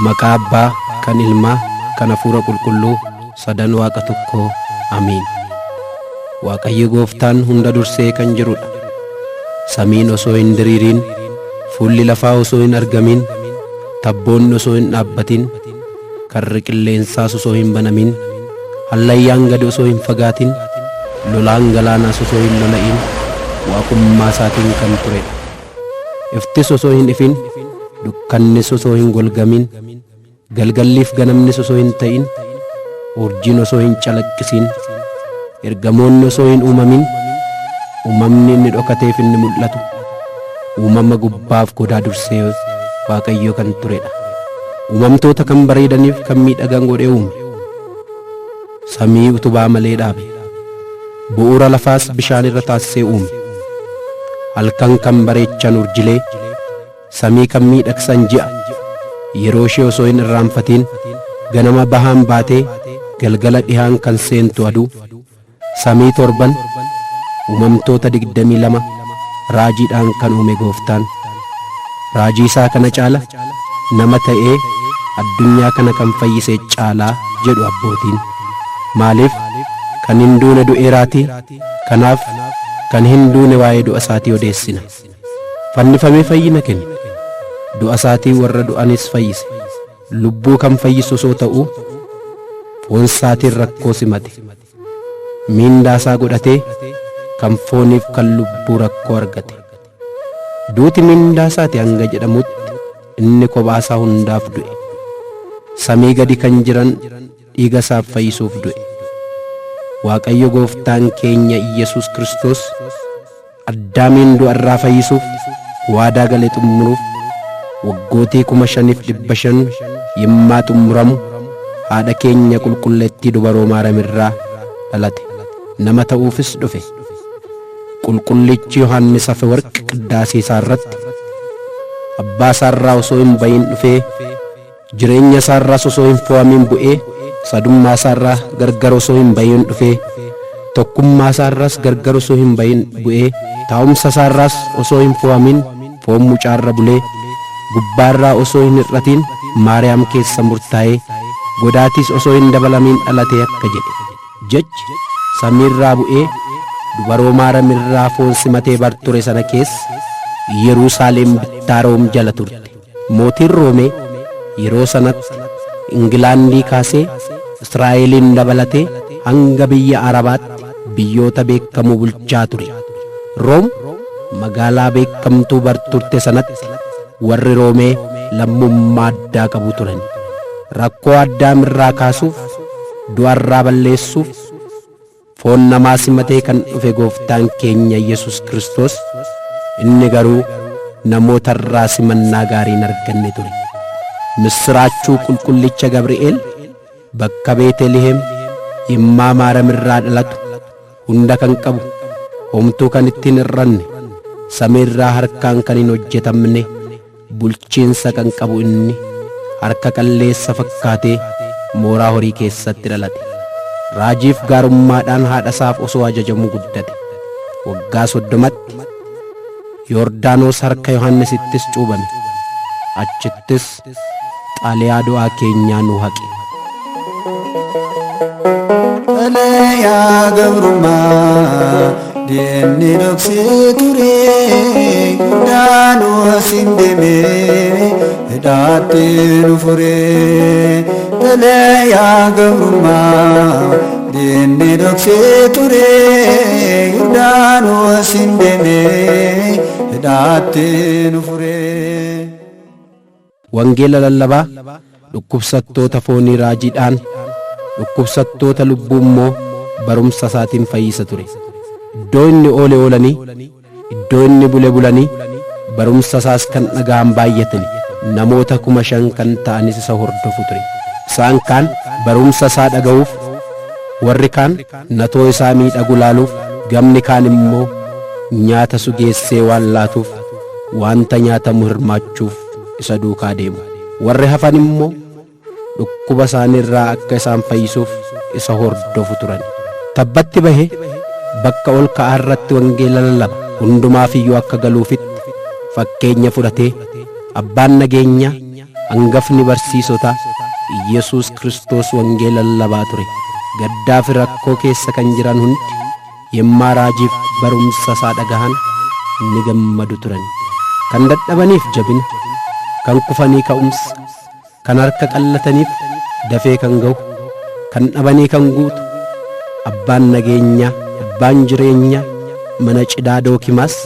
Maqaa Abbaa, kan Ilmaa, kan Hafuura Qulqulluu, sadan Waaqa tokkoo. Amiin. Waaqayyo Gooftaan hunda dursee kan jirudha. Samiin osoo hin diriirin, fuulli lafaa osoo hin argamin, tabboonni osoo hin dhaabbatin, karri qilleensaas osoo hin banamin, hallayyaan gadi osoo hin fagaatin, lolaan galaanaas osoo hin lola'in, waaqummaa isaatiin kan turedha. Iftis osoo hin ifin, dukkannis osoo hin golgamin, galgalliif ganamnis osoo hin ta'in, urjiin osoo hin calaqqisin, ergamoonni osoo hin uumamin, uumamni inni dhokateef inni mul'atu, uumama gubbaaf godaa dursee Waaqayyo kan turedha. Uumamtoota kan bareedaniif kan miidhagan godhee uume. Samii utubaa malee dhaabe. Bu'uura lafaas bishaan irra taasisee uume. Halkan kan bareechan urjilee, samii kan miidhagsan ji'a, yeroo ishee osoo hin irraanfatiin ganama bahaan baatee galgala dhihaan kan seentu aduu, samii torban, uumamtoota 22 raajiidhaan kan uume Gooftaan. Raajii isaa kana caala nama ta'ee addunyaa kana kan fayyise caalaa jedhu abbootiin. Maaliif kan hin duune du'eeraatii, kanaaf kan hin duune waa'ee du'a isaatii odeessina. Fannifamee fayyina kenne. Du'a isaatii warra du'anis fayyise. Lubbuu kan fayyisu osoo ta'uu foon isaatiin rakkoo simate. Miindaa isaa godhatee kan fooniif kan lubbuu rakkoo argate. Duuti mindaa isaati hanga jedhamutti inni kophaa isaa hundaaf du'e. Samii gadi kan jiran dhiiga isaaf fayyisuuf du'e. Waaqayyo Gooftaan keenya Iyyasuus Kiristoos Addaamiin du'a irraa fayyisuuf waadaa gale xumuruuf waggootii 5,500 yemmaa xumuramu haadha keenya qulqulleettii dubaroo Maaram irraa dhalate. Nama ta'uufis dhufe. Qulqullichi Yohaannis Afewarq qiddaasee isaa irratti abbaa isaa irraa osoo hin bahin dhufee jireenya isaa irraas osoo hin fo'amin bu'ee sadummaa isaa irraa gargar osoo hin bahin dhufee tokkummaa isaa irraas gargar osoo hin bahin bu'ee taa'umsa isaa irraas osoo hin fo'amin foon mucaa irra bulee gubbaa irraa osoo hin hir'atin Maariyaam keessa murtaa'ee godaatiis osoo hin dabalamin dhalatee akka jedhe. Jechi samiirraa bu'ee dubaroo Maaramirraa foon simatee bar ture sana keessa Yerusaalem bittaa Room jala turte. Mootiin Roomee yeroo sanatti Ingilaandii kaasee Israa'eliin dabalatee hanga biyya Arabaatti biyyoota beekamoo bulchaa ture. Room magaalaa beekamtuu bar turte sanatti warri Roomee lammummaa addaa qabu turan. Rakkoo Addaamirraa kaasuuf du'arraa balleessuuf foon namaa simatee kan dhufe Gooftaan keenya Yesus Kiristoos inni garuu namootarraa simannaa gaarii hin arganne ture. Missiraachuu qulqullicha Gabri'eel bakka Beeteliheem yemmaa Maaramirraa dhalatu hunda kan qabu homtuu kan ittiin hir'anne samiirraa harkaan kan hin hojjetamne bulchiinsa kan qabu inni harka qalleessa fakkaatee mooraa horii keessatti dhalate. Raajiif gaarummaadhaan haadha isaaf osoo ajajamuu guddate. Waggaa 30tti Yordaanoos harka Yohannisittis cuubame. Achittis xaaliyaa du'aa keenyaa nu haqe. Xalayaa gabrummaa diinni dhoksee ture Yordaanos hin deemee hidhaatti nu fure. Xalayaa gabrummaa diinni dhoksee ture Yordaanos hin deemee hidhaatti nu fure. Wangeela lallabaa dhukkubsattoota foonii raajiidhaan dhukkubsattoota lubbuu immoo barumsa isaatiin fayyisa ture. Iddoo inni oole oolanii, iddoo inni bule bulanii, barumsa isaas kan dhaga'an baay'atani. Namoota 5,000 kan ta'anis isa hordofu ture. Isaan kaan barumsa isaa dhaga'uuf, warri kaan natoo isaa miidhagu laaluuf, gamni kaan immoo nyaata sugeessee waan laatuuf wanta nyaatamu hirmaachuuf isa duukaa deemu. Warri hafan immoo dhukkuba isaaniirraa akka isaan fayyisuuf isa hordofu turan. Tabbatti bahe bakka ol ka'aa irratti wangeela lallaba. Hundumaaf iyyuu akka galuufitti fakkeenya fudhatee abbaan nageenyaa Hangafni barsiisotaa Iyyasuus Kiristoos wangeela lallabaa ture. Gaddaa fi rakkoo keessa kan jiran hundi yemmaa raajiif barumsa isaa dhagahan ni gammadu turan. Kan dadhabaniif jabina, kan kufanii ka'umsa, kan harka qallataniif dafee kan ga'u, kan dhabanii kan guutu, abbaan nageenyaa, abbaan jireenyaa mana cidhaa Dookimaas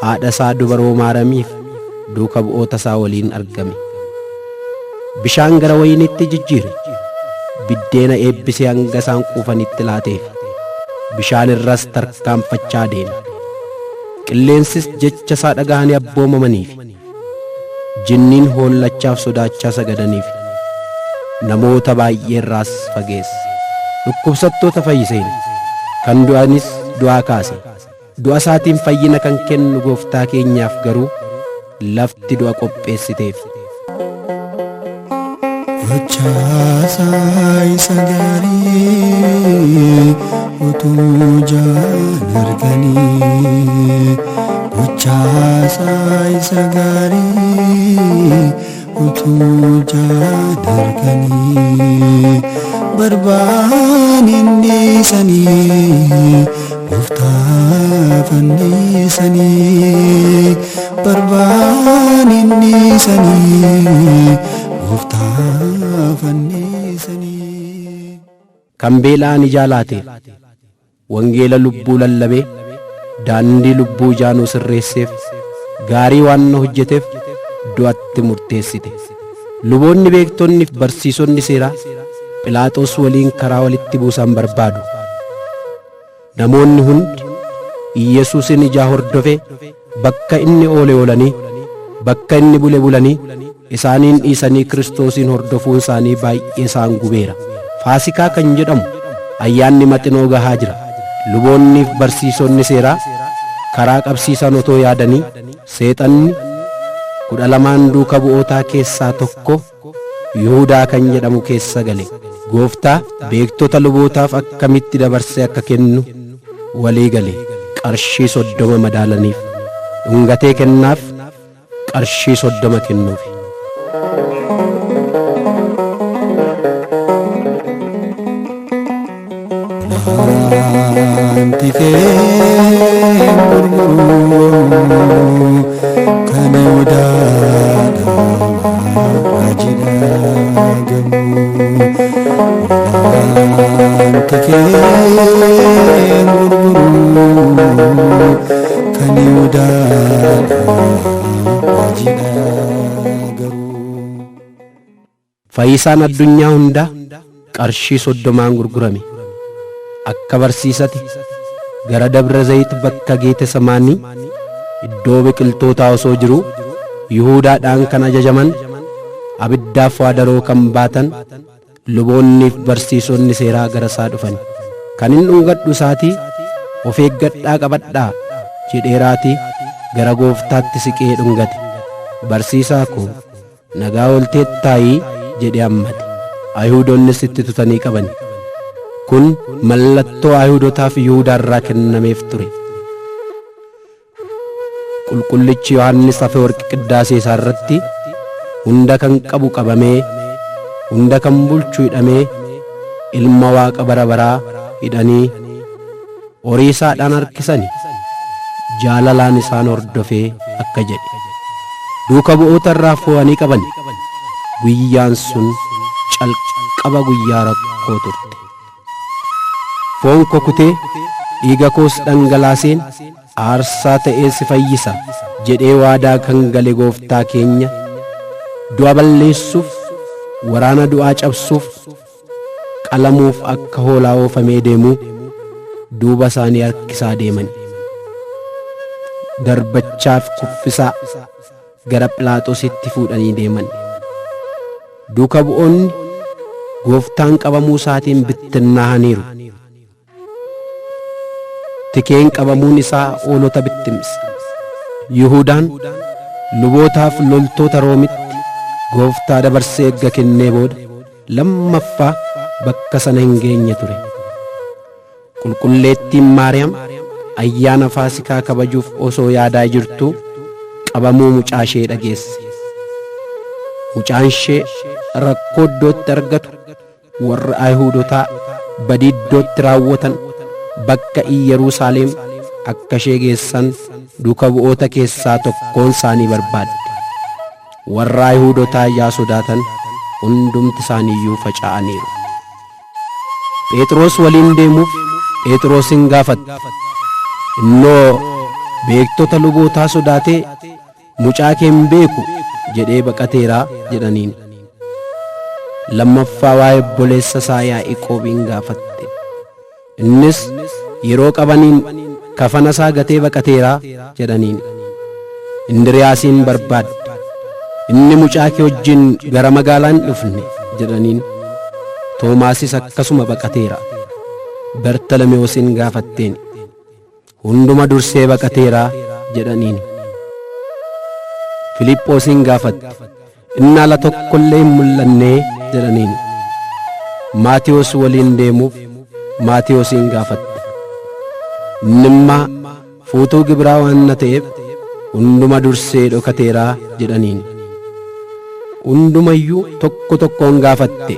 haadha isaa dubaroo Maaramiif duuka bu'oota isaa waliin argame. Bishaan gara wayiniitti jijjiire, biddeena eebbisee hanga isaan quufanitti laateef, bishaan irras tarkaanfachaa deeme. Qilleensis jecha isaa dhaga'anii abboomamaniif, jinniin hoollachaaf sodaachaa sagadaniif, namoota baay'ee irraas fageesse. Dhukkubsattoota fayyiseen, kan du'anis du'aa kaase. Du'a isaatiin fayyina kan kennu gooftaa keenyaaf garuu lafti du'a qopheessiteef. Gochaasaa isa gaarii utuu ijaan arganii, gochaasaa isa gaarii utuu ijaan arganii, barbaan hin dhiisanii gooftaa fannisanii, barbaan hin dhiisanii gooftaa fannisanii. Kan beela'an ijaa laateef, wangeela lubbuu lallabee daandii lubbuu ijaanuu sirreesseef, gaarii waan na hojjeteef du'atti murteessite. Luboonni beektonni fi barsiisonni seeraa Philaaxoos waliin karaa walitti buusan barbaadu. Namoonni hundi Iyyasuusin ijaa hordofee bakka inni oole oolanii, bakka inni bule bulanii, isaaniin dhiisanii Kiristoosiin hordofuun isaanii baay'ee isaan gubeera. Faasikaa kan jedhamu ayyaanni maxinoo gahaa jira. Luboonni fi barsiisonni seeraa karaa qabsiisan otoo yaadanii, seexanni 12 duuka bu'ootaa keessaa tokko Yihuudaa kan jedhamu keessa gale. Gooftaa beektota lubootaaf akkamitti dabarsee akka kennu walii gale. Qarshii 30 madaalaniif dhungatee kennaaf qarshii 30 kennuufi. Wanti kee gurguru kan Yihudaadha raajii dhagamu. Wanti kee gurguru kan Yihudaadha raajii dhagamu. Fayyisaan addunyaa hundaa qarshii 30 gurgurame. Akka barsiisati gara Dabra Zayit bakka Geetesemaanii iddoo biqiltootaa osoo jiruu Yihuudaadhaan kan ajajaman abiddaaf waadaroo kan baatan luboonnii fi barsiisonni seeraa gara isaa dhufan. Kan hin dhungadhu isaatii of eeggadhaa qabadhaa jedheeraatii gara gooftaatti siqee dhungate. Barsiisaa koo nagaa oolteettaayii jedhee hammate. Ayihuudonnis itti tutanii qaban. Kun mallattoo Ayihuudotaaf Yihuudaa irraa kennameef ture. Qulqullichi Yohaannis Afeworqi qiddaasee isaa irratti hunda kan qabu qabamee, hunda kan bulchu hidhamee, ilma Waaqa bara baraa hidhanii horii isaadhaan harkisani, jaalalaan isaan hordofee akka jedhe. Duuka bu'oota irraa fo'anii qaban. Guyyaan sun calqaba guyyaa rakkoo turte. Foon koo kutee dhiiga koos dhangalaaseen aarsaa ta'ee si fayyisa jedhee waadaa kan gale gooftaa keenya du'a balleessuuf, waraana du'aa cabsuuf, qalamuuf akka hoolaa oofamee deemuu duuba isaanii harkisaa deeman. Darbachaaf kuffisaa gara Philaaxoositti fuudhanii deeman. Duuka bu'oonni gooftaan qabamuu isaatiin bittinnaa'aniiru. Tikeen qabamuun isaa hoolota bittimse. Yihuudaan lubootaaf loltoota Roomitti gooftaa dabarsee erga kennee booda lammaffaa bakka sana hin geenye ture. Qulqulleettiin Maariyaam ayyaana Faasikaa kabajuuf osoo yaadaa jirtuu qabamuu mucaa ishee dhageesse. Mucaan ishee rakkoo iddootti argatu warra Ayihuudotaa badii iddootti raawwatan bakka Iyyerusaalem akka ishee geessan duuka bu'oota keessaa tokkoon isaanii barbaadde. Warra Ayihuudotaa yaa sodaatan hundumti isaaniiyyuu faca'aniiru. Phexros waliin deemuuf Phexrosin gaafatte. Innoo beektota lubootaa sodaatee mucaa kee hin beeku jedhee baqateera jedhaniin. Lammaffaa waa'ee obboleessa isaa Yaaqoobiin gaafatte. Innis yeroo qabaniin kafana isaa gatee baqateera jedhaniin. Indiriyaasiin barbaadde. Inni mucaa kee wajjin gara magaalaa hin dhufne jedhaniin. Toomaasis akkasuma baqateera. Bartalmewoosin gaafatteen. Hunduma dursee baqateera jedhaniin. Filiphoosin gaafatte. Inni ala tokkollee hin mul'anne jedhaniin. Maatiyos waliin deemuuf Maatiyoosin gaafatte. Innimmaa fuutuu gibiraa waan na ta'eef hunduma dursee dhokateera jedhaniin. Hundumayyuu tokko tokkoon gaafatte.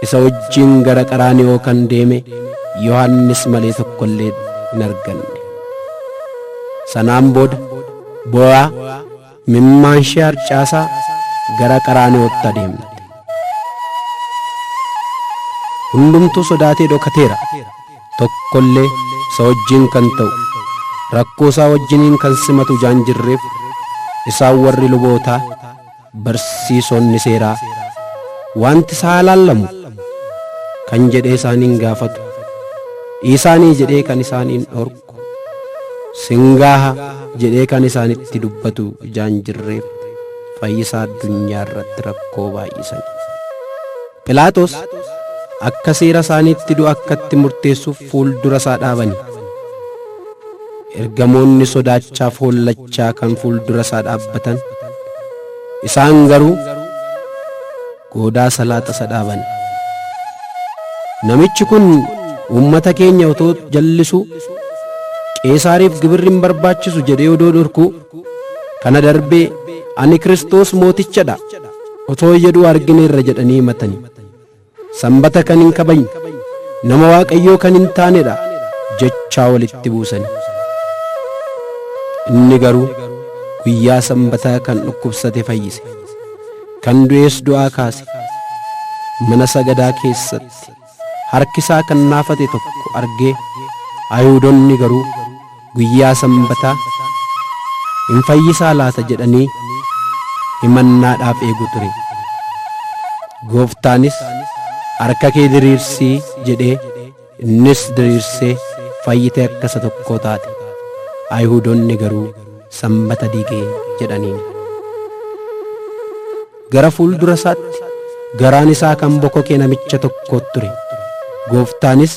Isa wajjin gara Qaraani'oo kan deeme Yohannis malee tokkollee hin arganne. Sanaan booda boo'aa mimmaan ishee harcaasaa gara Qaraani'ootti adeemte. Hundumtuu sodaatee dhokateera. Tokkollee isa wajjin kan ta'u rakkoo isaa wajjiniin kan simatu jaan jirreef isaan warri lubootaa barsiisonni seeraa wanti isaa laallamu kan jedhee isaaniin gaafatu dhiisaanii jedhee kan isaaniin dhorku singaaha jedhee kan isaanitti dubbatu jaan jirreef fayyisaa addunyaa irratti rakkoo baay'isan. Philaaxoos akka seera isaaniitti du'a akkatti murteessuuf fuuldura isaa dhaabani. Ergamoonni sodaachaa foollachaa kan fuuldura isaa dhaabbatan isaan garuu goodaa salaaxa isa dhaaban. Namichi kun uummata keenya otoo jallisuu Qeesaariif gibirri hin barbaachisu jedhee odoo dhorkuu kana darbee ani Kiristoos mootichadha otoo jedhuu argineerra jedhanii himatani. Sanbata kan hin kabajne nama Waaqayyoo kan hin taanedha jechaa walitti buusani. Inni garuu guyyaa sanbataa kan dhukkubsate fayyise, kan du'es du'aa kaase, mana sagadaa keessatti harki isaa kan naafate tokko argee Ayihuudonni garuu guyyaa sanbataa hin fayyisaa laata jedhanii himannaadhaaf eegu ture. Gooftaanis harka kee diriirsii jedhee innis diriirsee fayyitee akka isa tokkoo taate. Ayihuudonni garuu sanbata diigee jedhaniin. Gara fuuldura isaatti garaan isaa kan bokokee namicha tokko ture. Gooftaanis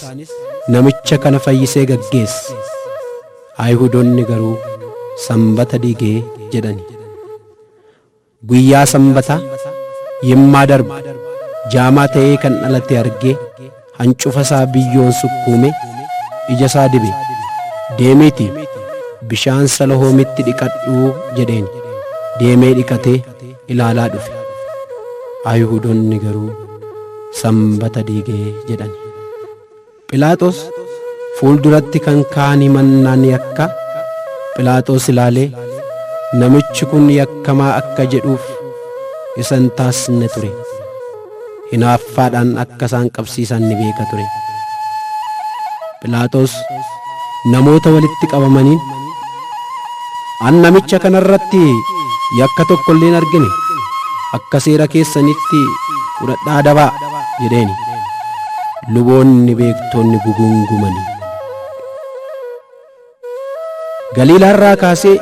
namicha kana fayyisee gaggeesse. Ayihuudonni garuu sanbata diigee jedhani. Guyyaa sanbataa yemmaa darbu jaamaa ta'ee kan dhalate argee hancufa isaa biyyoon sukkuume ija isaa dibe. Deemiiti bishaan Salahoomitti dhiqadhuu jedheen. Deemee dhiqatee ilaalaa dhufe. Ayihuudonni garuu sanbata diigee jedhan. Philaaxoos fuulduratti kan ka'an himannaan yakka Philaaxoos ilaalee namichi kun yakkamaa akka jedhuuf isa hin taasisne ture. Hinaaffaadhaan akka isaan qabsiisan ni beeka ture. Philaaxoos namoota walitti qabamaniin an namicha kanarratti yakka tokko illee hin argine akka seera keessanitti fudhadhaa adabaa jedheeni. Luboonni beektonni gugungumanii. Galiilaarraa kaasee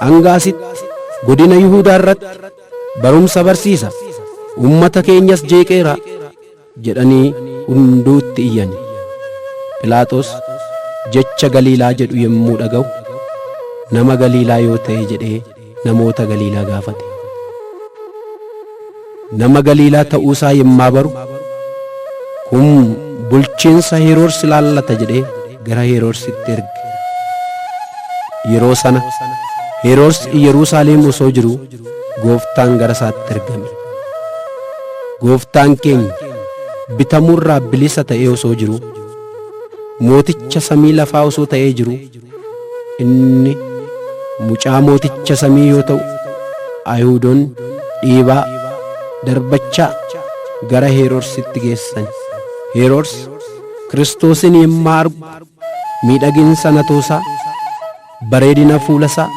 hanga asitti godina Yihuudaa irratti barumsa barsiisa uummata keenyas jeeqeera jedhanii hunduutti iyyan. Philaaxoos jecha Galiilaa jedhu yommuu dhaga'u nama Galiilaa yoo ta'e jedhee namoota Galiilaa gaafate. Nama Galiilaa ta'uusaa yemmaa baru kun bulchiinsa Heroors ilaallata jedhee gara Heroorsitti erge. Yeroo sana Heroors Yerusaalem osoo jiru Gooftaan gara isaatti ergame. Gooftaan keenya bitamuurraa bilisa ta'ee osoo jiru, mooticha samii lafaa osoo ta'ee jiru, inni mucaa mooticha samii yoo ta'u, Ayihuudoonni dhiibaa darbachaa gara Heroorsitti geessan. Heroors Kiristoosin yemmaa argu miidhaginsa natoosaa, bareedina fuula isaa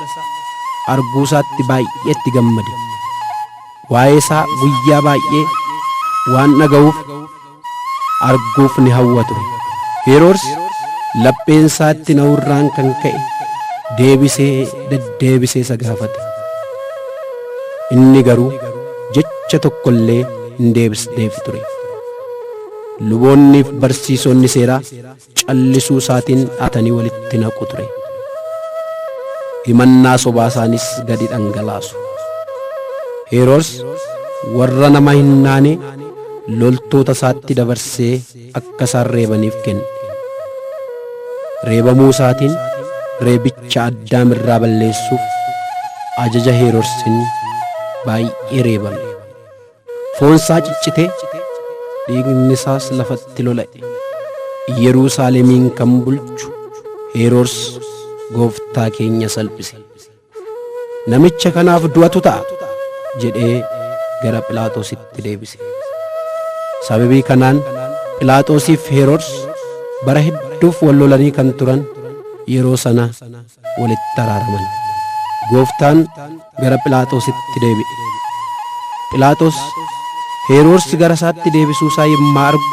arguu isaatti baay'eetti gammade. Waa'ee isaa guyyaa baay'ee waan dhaga'uuf arguuf ni hawwa ture. Heroors lapheen isaatti na'urraan kan ka'e deebisee deddeebisee isa gaafate. Inni garuu jecha tokko illee hin deebisneef ture. Luboonniif barsiisonni seeraa callisuu isaatiin dhaatanii walitti naqu ture. Himannaa sobaa isaanis gadi dhangalaasu. Heroors warra nama hin naane loltoota isaatti dabarsee akka isaan reebaniif kenne. Reebamuu isaatiin reebicha Addaam irraa balleessuuf ajaja Heroorsiin baay'ee reebame. Foon isaa ciccitee dhiigni isaas lafatti lola'e. Yerusaalemiin kan bulchu Heroors gooftaa keenya salphise. Namicha kanaaf du'atu ta'a jedhee gara Phiilaaxoositti deebise. Sababii kanaan Phiilaaxoosiif Heroors bara hedduuf wal lolanii kan turan yeroo sana walitti araaraman. Gooftaan gara Phiilaaxoositti deebi'e. Phiilaaxoos Heroors gara isaatti deebisuu isaa yemmaa argu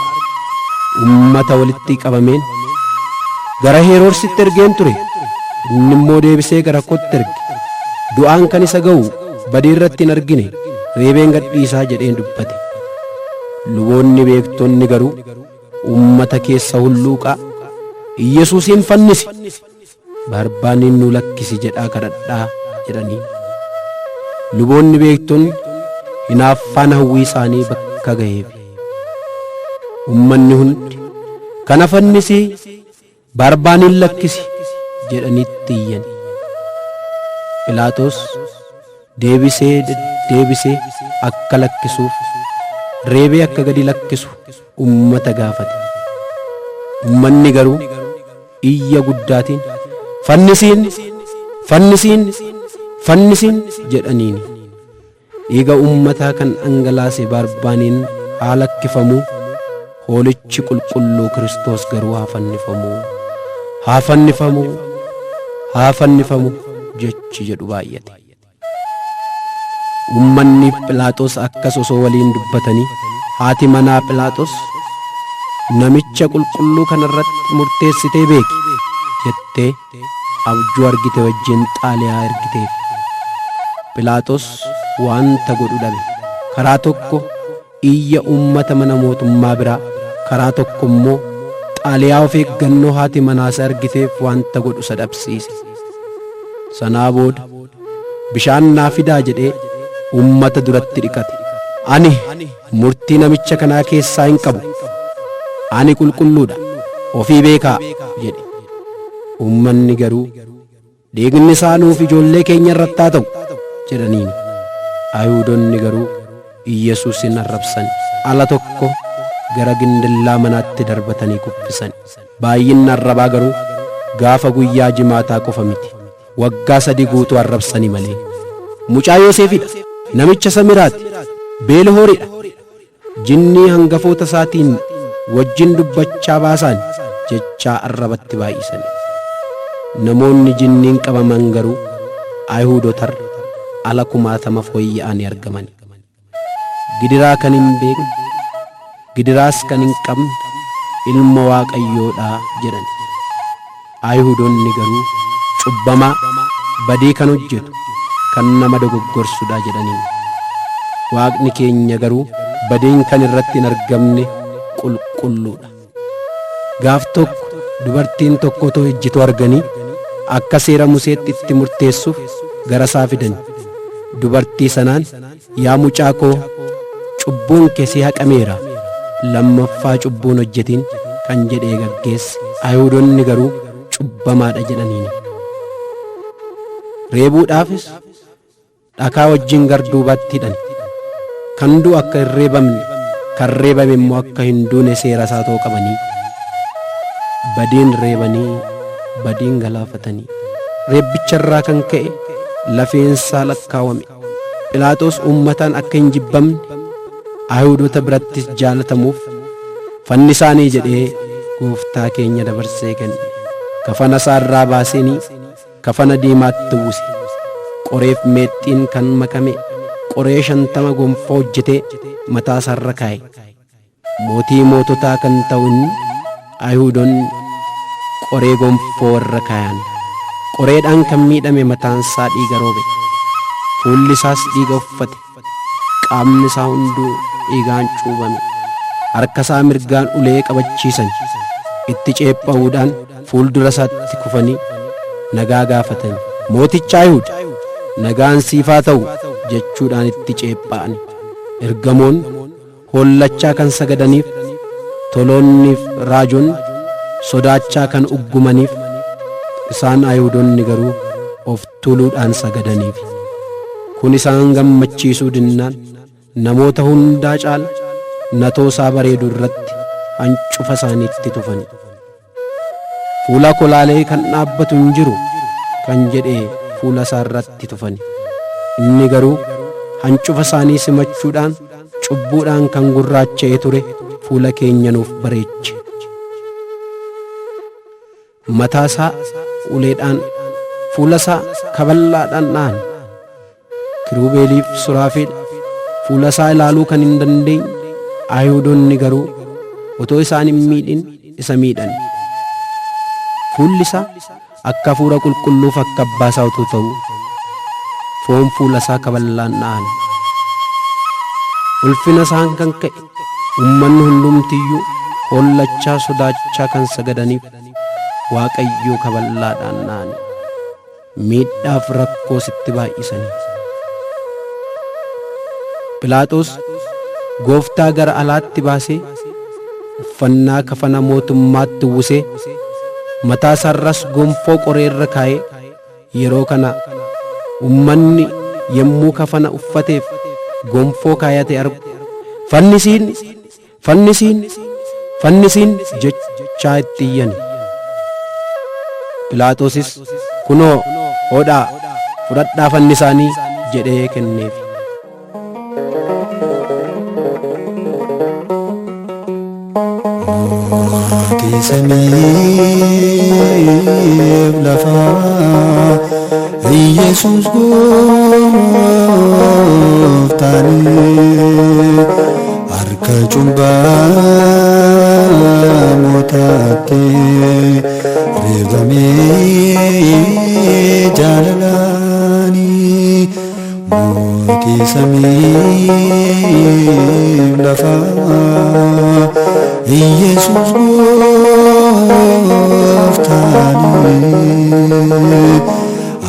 ummata walitti qabameen gara Heroorsitti ergeen ture. Inni immoo deebisee gara kootti erge. Du'aan kan isa ga'u badii irratti hin argine, reebeen gadhiisaa jedheen dubbate. Luboonni beektonni garuu ummata keessa hulluuqaa Iyyasuusin fannisi, Barbaaniin nu lakkisi jedhaa kadhadhaa jedhanii. Luboonni beektonni hinaaffaan hawwii isaanii bakka ga'eef. Ummanni hundi kana fannisii Barbaaniin lakkisi jedhanitti iyyan. Phiilaaxoos deebisee deddeebisee akka lakkisuuf reebee akka gadi lakkisu ummata gaafate. Ummanni garuu iyya guddaatiin fannisiin, fannisiin, fannisiin jedhaniin. Dhiiga ummataa kan dhangalaase Barbaaniin haa lakkifamuu, hoolichi qulqulluu Kiristoos garuu haa fannifamuu, haa fannifamuu, haa fannifamu jechi jedhu baay'ate. Ummanni Phiilaaxoos akkas osoo waliin dubbatanii haati manaa Phiilaaxoos namicha qulqulluu kanarratti murteessitee beeki jettee abjuu argite wajjin xaaliyaa ergiteef. Phiilaaxoos wanta godhu dhabe. Karaa tokko iyya ummata mana mootummaa biraa, karaa tokko immoo xaaliyaa of eeggannoo haati manaasa argiteef wanta godhu isa dhabsiise. Sanaa booda bishaan naa fidaa jedhee ummata duratti dhiqate. Ani murtii namicha kanaa keessaa hin qabu. Ani qulqulluudha, ofii beekaa jedhe. Ummanni garuu dhiigni isaa nuuf ijoollee keenya irratti haa ta'u jedhaniin. Ayihuudonni garuu Iyyasuusin arrabsan. Ala tokko gara gindillaa manaatti darbatanii kuffisan. Baay'inni arrabaa garuu gaafa guyyaa jimaataa qofa miti. Waggaa 3 guutuu arrabsani malee. Mucaa Yoosefidha, namicha Samiraati, Beelhooridha. Jinnii hangafoota isaatiin wajjin dubbachaa baasaan jechaa arrabatti baay'isan. Namoonni jinniin qabaman garuu Ayihuudotarra ala 20,000 fooyya'anii argaman. Gidiraa kan hin beekne, gidiraas kan hin qabne ilma Waaqayyoodha jedhan. Ayihuudonni garuu cubbamaa badii kan hojjetu kan nama dogoggorsudha jedhaniin. Waaqni keenya garuu badiin kan irratti hin argamne qulqulluudha. Gaaf tokko dubartiin tokko otoo ejjitu arganii akka seera Museetti itti murteessuuf gara isaa fidan. Dubartii sanaan, yaa mucaa koo, cubbuun kee si haqameera, lammaffaa cubbuun hojjetin kan jedhee gaggeesse. Ayihuudonni garuu cubbamaadha jedhaniin. Reebuudhaafis Dhakaa wajjin garduubatti hidhan. Kan du'u akka hin reebamne, kan reebame immoo akka hin duune seera isaa ta'uu qabanii. Badiin reebanii, badiin galaafatanii. Reebbicharraa kan ka'e lafeensaa lakkaawame. Philaaxoos uummataan akka hin jibbamne, Ayihudoota birattis jaalatamuuf fannisaanii jedhee gooftaa keenya dabarsee kenne. Kafana isaa irraa baaseenii kafana diimaatti uwwise. Qoreef meexxiin kan makame qoree 50 gonfoo hojjetee mataa isaarra kaa'e. Mootii moototaa kan ta'u inni Ayihudoonni qoree gonfoo irra kaayan. Qoreedhaan kan miidhame mataan isaa dhiiga roobe. Fuulli isaas dhiiga uffate. Qaamni isaa hunduu dhiigaan cuubame. Harka isaa mirgaan ulee qabachiisan. Itti ceepha'uudhaan fuuldura isaatti kufanii nagaa gaafatan. Mooticha Ayihud, nagaan siif haa ta'u jechuudhaan itti ceepha'an. Ergamoonni hollachaa kan sagadaniif, toloonniif raajonni sodaachaa kan uggumaniif, isaan Ayihudoonni garuu of tuuluudhaan sagadaniif. Kun isaan gammachiisuu dinnaan namoota hundaa caala natoo isaa bareedu irratti hancufa isaaniitti tufan. Fuula kolaalee kan dhaabbatu hin jiru kan jedhee fuula isaa irratti tufan. Inni garuu hancufa isaanii simachuudhaan cubbuudhaan kan gurraacha'ee ture fuula keenya nuuf bareeche. Mataa isaa uleedhaan, fuula isaa kaballaadhaan dha'an. Kiruubeeliif Suraafeel fuula isaa ilaaluu kan hin dandeenye Ayihudoonni garuu otoo isaan hin miidhin isa miidhan. Fuulli isaa akka hafuura qulqulluuf akka abbaa isaa utuu ta'u foon fuula isaa kaballaan dha'an. Ulfina isaan kan ka'e uummanni hundumtiyyuu hollachaa sodaachaa kan sagadaniif Waaqayyoo kaballaadhaan dha'an. Miidhaaf rakkoo sitti baay'isanii. Philaaxoos gooftaa gara alaatti baasee uffannaa kafana mootummaatti uwwisee mataa isaarras gonfoo qoree irra kaa'ee yeroo kana uummanni yommuu kafana uffateef gonfoo kaayate argu fannisiin, fannisiin, fannisiin jechaa itti iyyan. Philaaxoosis kunoo hodhaa fudhadhaa fannisaanii jedhee kenneef. Mootii samiif lafaa Iyesuus gooftaanii harka cubbamootaatti reebamee jaalalaanii mootii samiif lafaa Iyesuus gooftaanii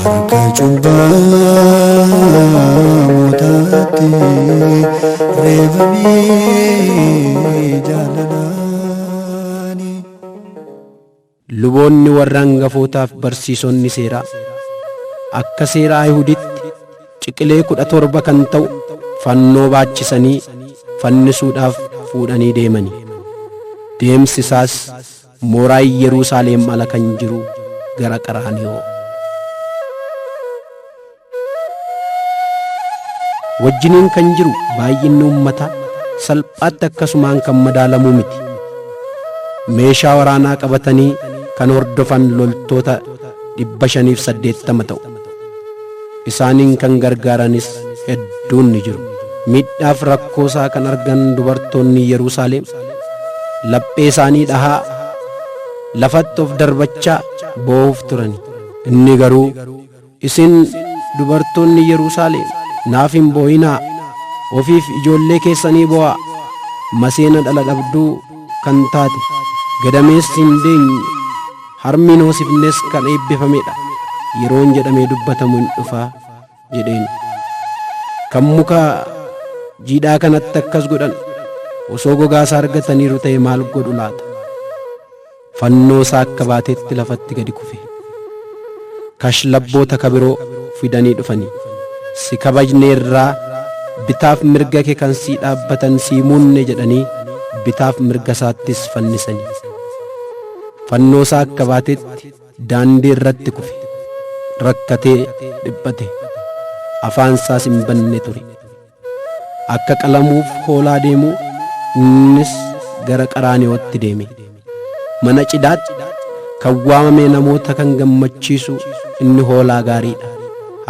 harka cubbamootaatti reebamee jaalalaanii. Luboonni warra hangafootaaf barsiisonni seeraa akka seera Ayihuditti ciqilee 17 kan ta'u fannoo baachisanii fannisuudhaaf fuudhanii deemani. Deemsi isaas mooraa Yerusaalem ala kan jiru gara Qaraaniyoo. Wajjiniin kan jiru baay'inni uummataa salphaatti akkasumaan kan madaalamuu miti. Meeshaa waraanaa qabatanii kan hordofan loltoota 580 ta'u. Isaaniin kan gargaaranis hedduun ni jiru. Miidhaaf rakkoo isaa kan argan dubartoonni Yerusaalem laphee isaanii dhahaa lafatti of darbachaa boo'uuf turan. Inni garuu isin dubartoonni Yerusaalem naaf hin boo'inaa, ofiif ijoollee keessanii boo'aa. Maseena dhala dhabduu kan taate gadameessi hin deenye harmi hoosifnes kan eebbifamedha yeroon jedhamee dubbatamu hin dhufaa jedheen. Kan muka jiidhaa kanatti akkas godhan osoo gogaa isaa argataniiru ta'e maal godhu laata? Fannoo isaa akka baatetti lafatti gadi kufe. Kashlabboota kabiroo fidanii dhufanii Si kabajneerraa bitaaf mirga kee kan sii dhaabbatan sii muunne jedhanii bitaaf mirga isaattis fannisani. Fannoo isaa akka baatetti daandii irratti kufe. Rakkatee dhiphate. Afaan isaas hin banne ture. Akka qalamuuf hoolaa deemu innis gara Qaraaniyootti deeme. Mana cidhaatti kan waamame namoota kan gammachiisu inni hoolaa gaariidha.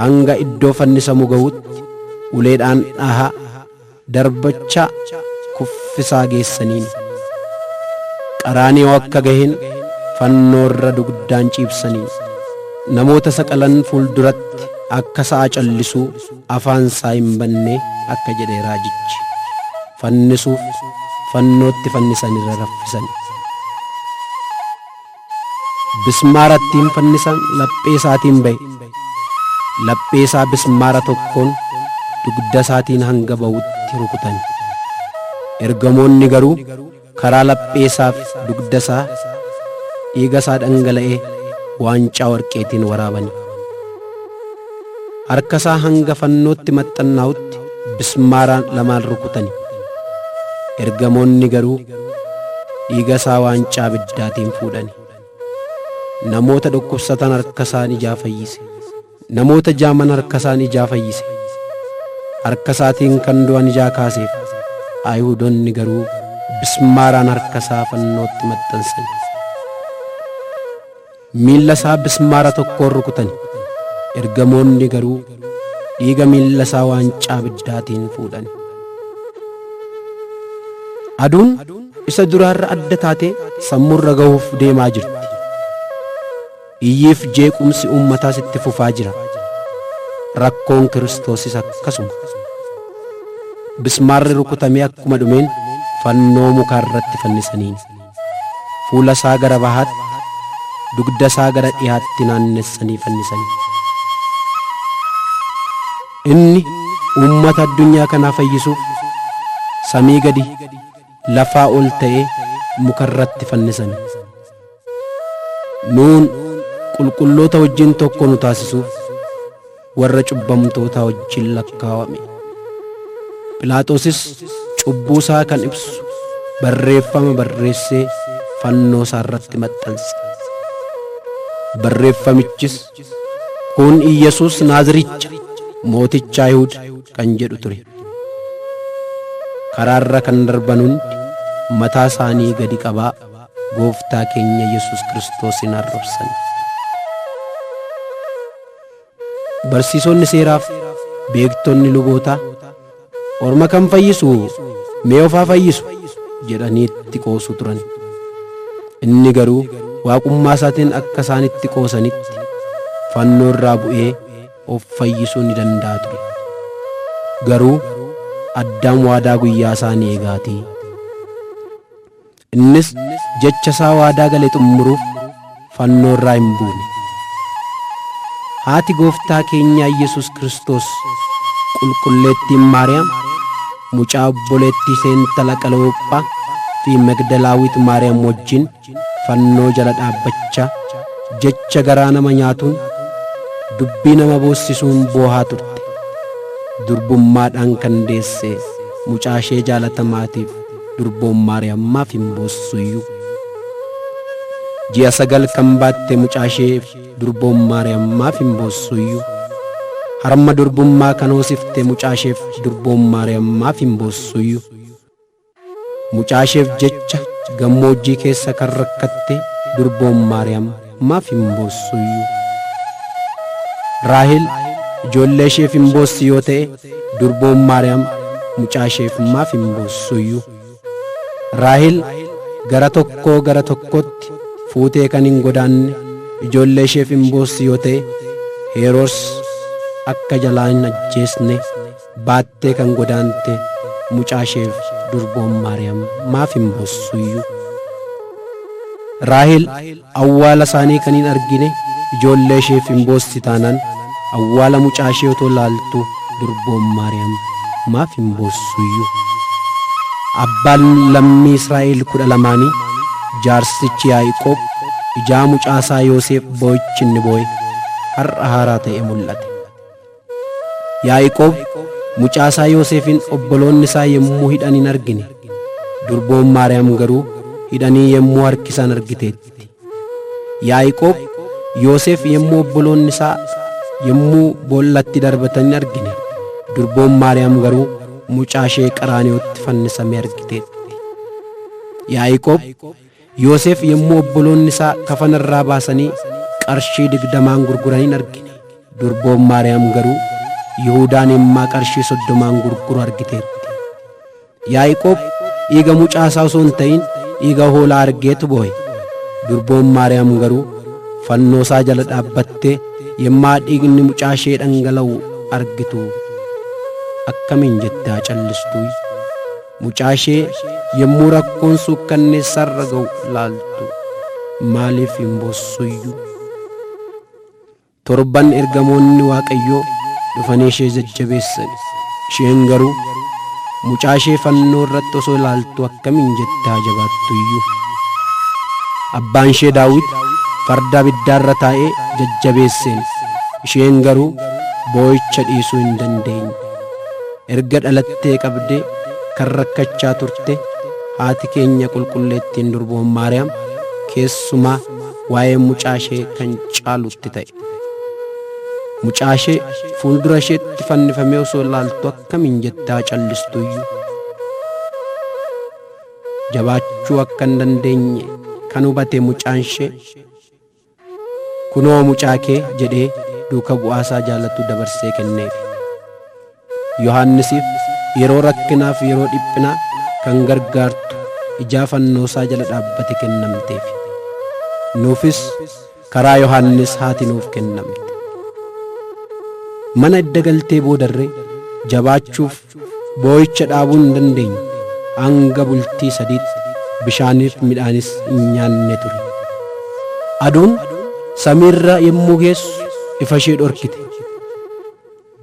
Hanga iddoo fannisamu ga'utti uleedhaan dhahaa darbachaa kuffisaa geessaniin. Qaraaniyoo akka gaheen fannoo irra dugdaan ciibsanii namoota saqalan fuulduratti akka sa'a callisuu afaan isaa hin banne akka jedhe raajichi. Fannisuuf fannootti fannisan irra raffisan. Bismaara ittiin fannisan laphee isaatiin ba'e. Laphee isaa bismaara tokkoon dugda isaatiin hanga ba'utti rukutan. Ergamoonni garuu karaa laphee isaaf dugda isaa dhiiga isaa dhangala'ee waancaa warqeetiin waraabani. Harka isaa hanga fannootti maxxannaa'utti bismaaraan lamaan rukutani. Ergamoonni garuu dhiiga isaa waancaa abiddaatiin fuudhani. Namoota dhukkubsatan harka isaan ijaa fayyise. Namoota jaaman harka isaan ijaa fayyise. Harka isaatiin kan du'an ijaa kaaseef. Ayihudoonni garuu bismaaraan harka isaa fannootti maxxansan. Miilla isaa bismaara tokkoon rukutani. Ergamoonni garuu dhiiga miilla isaa waancaa abiddaatiin fuudhan. Aduun isa duraarra adda taatee sammuurra gahuuf deemaa jirti. Iyyiif jeequmsi uummataas itti fufaa jira. Rakkoon Kiristoosis akkasuma. Bismaarri rukutamee akkuma dhumeen fannoo mukaa irratti fannisaniin. Fuula isaa gara bahaatti, dugda isaa gara dhiyaatti naannessanii fannisanii. Inni uummata addunyaa kanaa fayyisuuf samii gadi lafaa ol ta'ee muka irratti fannisame. Nuun qulqulloota wajjin tokko nu taasisuuf warra cubbamtoota wajjin lakkaawame. Phiilaaxoosis cubbuu isaa kan ibsu barreeffama barreessee fannoo isaa irratti maxxanse. Barreeffamichis kun Iyyasuus Naaziricha mooticha Ayihuud kan jedhu ture. Karaarra kan darban hundi mataa isaanii gadi qabaa gooftaa keenya Yesuus Kiristoosin arrabsan. Barsiisonni seeraaf beektonni lubootaa orma kan fayyisu mee ofaa fayyisu jedhanii itti qoosu turan. Inni garuu waaqummaa isaatiin akka isaan itti qoosanitti fannoo irraa bu'ee of fayyisuu ni danda'a ture. Garuu Addaam waadaa guyyaa isaa ni eegaatii. Innis jecha isaa waadaa gale xumuruuf fannoo irraa hin buune. Haati gooftaa keenyaa Yesuus Kiristoos qulqulleettiin Maariyaam mucaa obboleettii ishee intala Qaloopphaa fi Magdalaawit Maariyaam wajjin fannoo jala dhaabbachaa jecha garaa nama nyaatuun dubbii nama boossisuun boohaa turte. Durbummaadhaan kan deesse mucaa ishee jaalatamaatiif durboon Maariyaam maaf hin boossuyyuu? Ji'a 9 kan baatte mucaa isheef durboon Maariyaam maaf hin boossuyyuu? Harma durbummaa kan hoosifte mucaa isheef durboon Maariyaam maaf hin boossuyyuu? Mucaa isheef jecha gammoojjii keessa kan rakkatte durboon Maariyaam maaf hin boossuyyuu? Raahel ijoollee isheef hin boossi yoo ta'e durboon Maariyaam mucaa isheef maaf hin boossuyyuu? Raahel gara tokkoo gara tokkotti fuutee kan hin godaanne ijoollee isheef hin boossi yoo ta'e Heroos akka jalaa hin ajjeesne baattee kan godaante mucaa isheef durboon Maariyaam maaf hin boossuyyuu? Raahel awwaala isaanii kan hin argine ijoollee isheef hin boossi taanaan awwaala mucaa ishee otoo laaltu durboon Maariyaam maaf hin boossuyyuu? Abbaan lammii Israa'el 12 jaarsichi Yaaqoob ijaa mucaa isaa Yoosef boo'ichi inni boo'e har'a haaraa ta'e mul'ate. Yaaqoob mucaasaa Yoosefin obboloonni isaa yommuu hidhan hin argine. Durboon Maariyaam garuu hidhanii yommuu harkisan argiteetti. Yaaqoob Yoosef yommuu obboloonni isaa yommuu boollatti darbatan hin argine. Durboon Maariyaam garuu mucaa ishee Qaraaniyotti fannisamee argiteetti. Yaaqoob Yoosef yommuu obboloonni isaa kafana irraa baasanii qarshii 20 gurguran hin argine. Durboon Maariyaam garuu Yihuudaan yemmaa qarshii 30 gurguru argiteetti. Yaaqoob dhiiga mucaa isaa osoo hin ta'in dhiiga hoolaa argeetu boo'e. Durboon Maariyaam garuu fannoo isaa jala dhaabbattee yemmaa dhiigni mucaa ishee dhangala'u argitu akkamiin jettee haa callistuu? Mucaa ishee yommuu rakkoon suukkanneessarra ga'u laaltu maaliif hin boossuyyuu? Torban ergamoonni Waaqayyoo dhufanii ishee jajjabeessan. Isheen garuu mucaa ishee fannoo irratti osoo ilaaltu akkamiin jettee haa jabaattuyyuu? Abbaan ishee Daawit farda abiddaarra taa'ee jajjabeesseen. Isheen garuu boo'icha dhiisuu hin dandeenye. Erga dhalattee qabdee kan rakkachaa turte haati keenya qulqulleettiin durboon Maariyaam keessumaa waa'ee mucaa ishee kan caalutti ta'e. Mucaa ishee fuuldura isheetti fannifamee osoo ilaaltu akkamiin jettee haa callistuyyuu? Jabaachuu akka hin dandeenye kan hubate mucaan ishee kunoo mucaa kee jedhee duuka bu'aasaa jaalatu dabarsee kenneef. Yohaannisiif yeroo rakkinaaf yeroo dhiphinaa kan gargaartu ijaa fannoosaa jala dhaabbate kennamteef. Nuufis karaa Yohaannis haati nuuf kennamte. Mana edda galtee boodarree jabaachuuf boo'icha dhaabuu hin dandeenye. Hanga bultii 3tti bishaaniif midhaanis hin nyaanne ture. Aduun samiirra yommuu geessu ifa ishee dhorkite.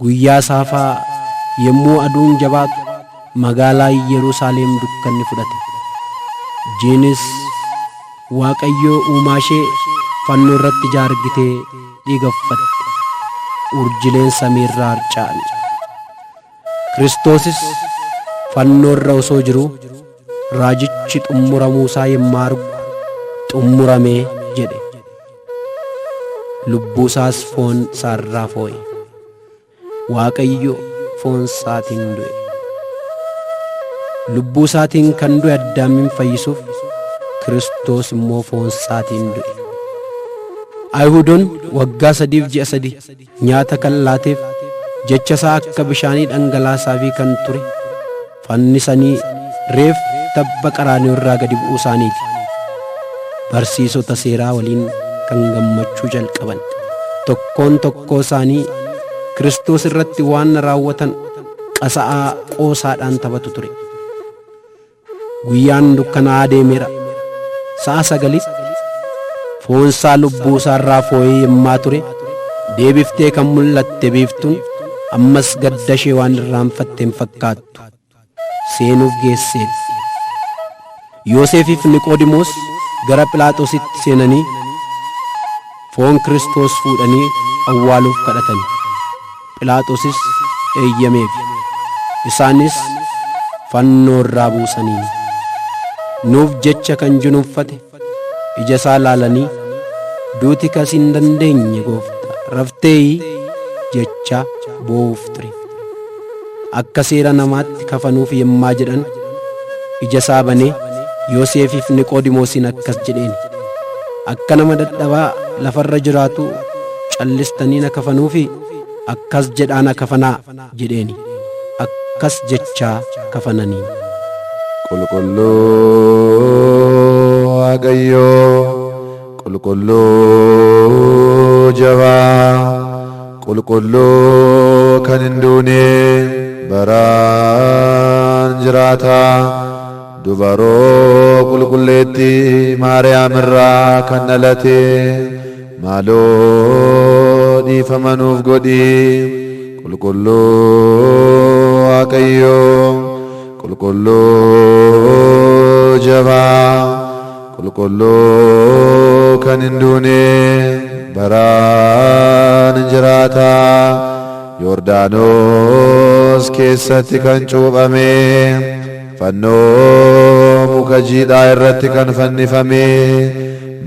Guyyaa saafaa yommuu aduun jabaatu magaalaa Yerusaalem dukkanni fudhate. Jiinis Waaqayyoo uumaa ishee fannoo irratti ija argitee dhiiga uffatte. Urjileen samiirraa harca'an. Kiristoosis fannoo irra osoo jiruu raajichi xumuramuu isaa yemmaa argu xumuramee jedhe. Lubbuu isaas foon isaarraa foo'e. Waaqayyo foon isaatiin du'e. Lubbuu isaatiin kan du'e Addaamin fayyisuuf Kiristoos immoo foon isaatiin du'e. Ayihudoonni waggaa 3 ji'a 3 nyaata kan laateef jecha isaa akka bishaanii dhangalaasaafii kan ture fannisanii reef tabba Qaraaniyo irraa gadi bu'uu isaaniiti. Barsiisota seeraa waliin kan gammachuu jalqaban tokkoon tokkoo isaanii Kiristoos irratti waan raawwatan qasa'aa qoosaadhaan taphatu ture. Guyyaan dukkanaa'aa deemeera. Sa'a 9tti foonsaa lubbuu isaarraa foo'ee yemmaa ture deebiftee kan mul'atte biiftuun ammas gadda ishee waan irraanfatte hin fakkaattu. Seenuuf geesseetti. Yoosefiif Niqoodimoos gara Phiilaaxoositti seenanii foon Kiristoos fuudhanii awwaaluuf kadhatan. Phiilaaxoosis eeyyameef. Isaanis fannoo irraa buusanii nuuf jecha kan junuunfate ija isaa laalanii duuti kas hin dandeenye goofta rafteeyi jecha boo'uuf ture. Akka seera namaatti kafanuuf yemmaa jedhan ija isaa banee Yoosefiif Niqoodimoosiin akkas jedheen. Akka nama dadhabaa lafarra jiraatu callistanii na kafanuufi akkas jedhaa na kafanaa jedheeni. Akkas jechaa kafananii. Qulqulluu Waaqayyoo, qulqulluu jabaa, qulqulluu kan hin duune baraan jiraataa, dubaroo qulqulleettii Maariyaam irraa kan dhalate maaloo dhiifama nuuf godhi. Qulqulluu Waaqayyoo, qulqulluu jabaa, qulqulluu kan hin duune baraan jiraataa, Yordaanos keessatti kan cuuphame, fannoo muka jiidhaa irratti kan fannifame,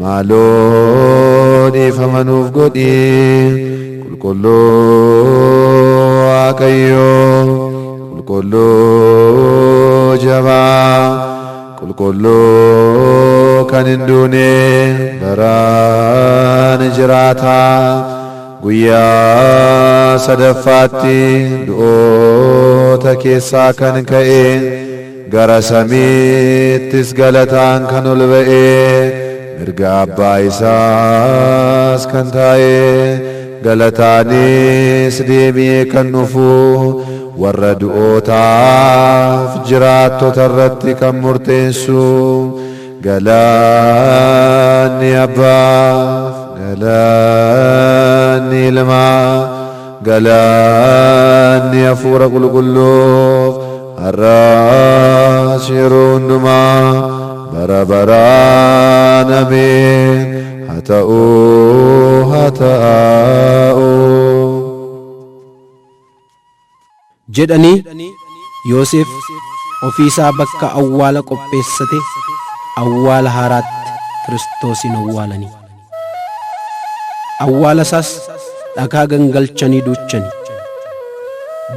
maaloo dhiifama nuuf godhi. Qulqulluu Waaqayyoo, qulqulluu jabaa, qulqulluu kan hin duune, baraan jiraataa, guyyaa sadaffaatti du'oota keessaa kan ka'e, gara samiittis galataan kan ol ba'e, mirga abbaa isaas kan taa'e, galataanis deebi'ee kan dhufu, warra du'ootaaf jiraattota irratti kan murteessu, galanni abbaaf, galanni ilmaa, galanni hafuura qulqulluuf har'as yeroo hundumaa bara baraan ameen. Haa ta'u, haa ta'u. Jedhanii Yoosef ofiisaa bakka awwaala qopheessate, awwaala haaraatti Kiristoosin awwaalanii. Awwaala isaas dhakaa gangalchanii duuchani.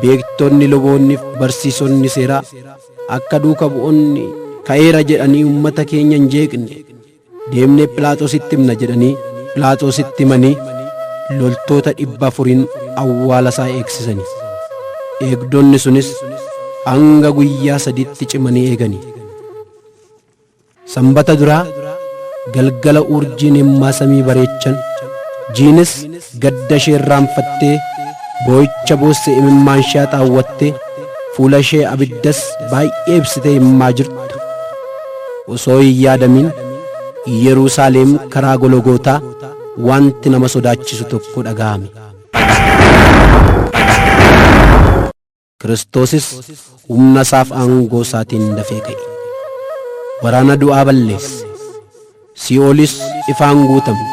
Beektonni, luboonni fi barsiisonni seeraa akka duuka bu'oonni ka'eera jedhanii uummata keenya hin jeeqne, deemnee Phiilaaxoositti himna jedhanii Phiilaaxoositti himanii loltoota 400n awwaala isaa eegsisanii. Eegdonni sunis hanga guyyaa 3tti cimanii eeganii. Sanbata duraa galgala urjiin himmaa samii bareechan, jiinis gadda ishee irraanfattee boo'icha boosse imimmaan ishee haxaawwattee fuula ishee abiddas baay'ee ibsitee himmaa jirtu osoo hin yaadamin Yerusaalem karaa Gologootaa wanti nama sodaachisu tokko dhaga'ame. Kiristoosis humna isaaf aangoo isaatiin dafee ka'e. Waraana du'aa balleesse. Sii'oolis ifaan guutame.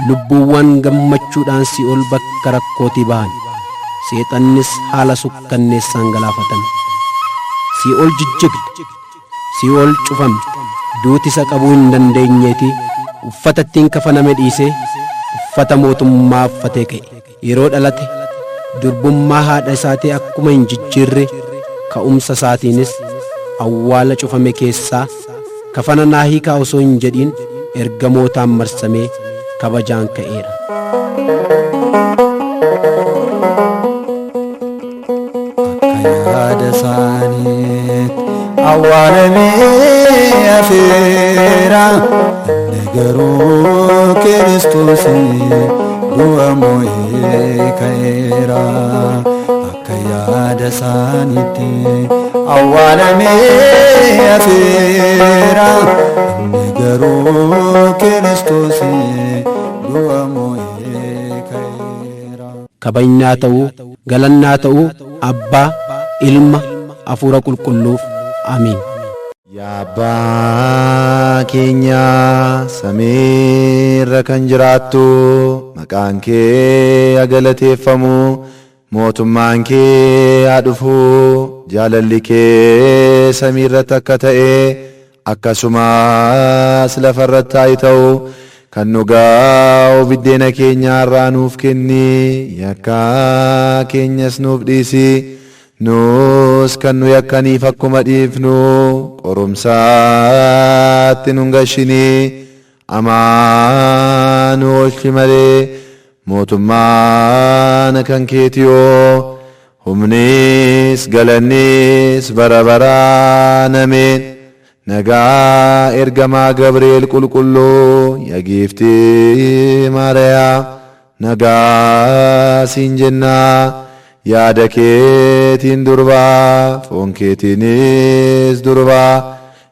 Lubbuuwwan gammachuudhaan sii'ool bakka rakkootii bahan. Seexannis haala sukkanneessaan galaafatame. Sii'ool jijjigde. Sii'ool cufame. Duuti isa qabuu hin dandeenyeetii uffata ittiin kafaname dhiisee uffata mootummaa uffatee ka'e. Yeroo dhalate durbummaa haadha isaatii akkuma hin jijjiirre, ka'umsa isaatiinis awwaala cufame keessaa kafana naa hiikaa osoo hin jedhiin ergamootaan marsamee kabajaan ka'eera. Akka yaada isaaniitti awwaalamee hafeera, inni garuu Kiristoos du'a moo'ee ka'eera. Akka yaada isaaniitti awwaalamee hafeera, inni garuu Kiristoos du'a moo'ee ka'eera. Kabajnaa ta'uu, galannaa ta'uu Abbaa, Ilma, Hafuura Qulqulluuf. Amiin. Yaa Abbaa keenya samiirra kan jiraattu, maqaan kee haa galateeffamu, mootummaan kee haa dhufu, jaalalli kee samiirratti akka ta'e akkasumas lafarratti haa ta'u. Kan nu gaa'u biddeena keenya har'aa nuuf kenni, yakka keenyas nuuf dhiisi, nus kan nu yakkaniif akkuma dhiifnu, qorumsaatti nun gashini, amaa nu oolchi malee, mootummaan kan keetiyoo, humnis galannis bara baraan ameen. Nagaa ergamaa Gabri'eel qulqulluu, yaa giiftii Maariyaam, nagaa siin jennaa. Yaada keetiin durbaa, foon keetiinis durbaa,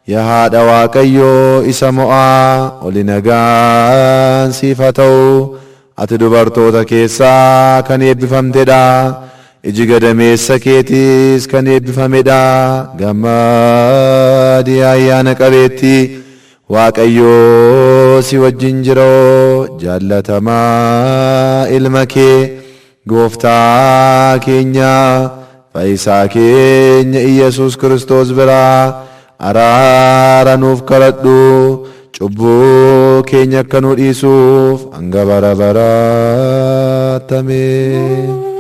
yaa haadha Waaqayyoo isa mo'aa, oli nagaan siif haa ta'u. Ati dubartoota keessaa kan eebbifamtedha. Iji gadameessa keetiis kan eebbifamedha. Gammadii ayyaana qabeetti, Waaqayyoo si wajjin jiroo, jaallatamaa ilma kee Gooftaa keenya fayyisaa keenya Iyyasuus Kiristoos biraa araara nuuf kadhadhu. Cubbuu keenya akka nu dhiisuuf hanga bara baraatti. Ameen.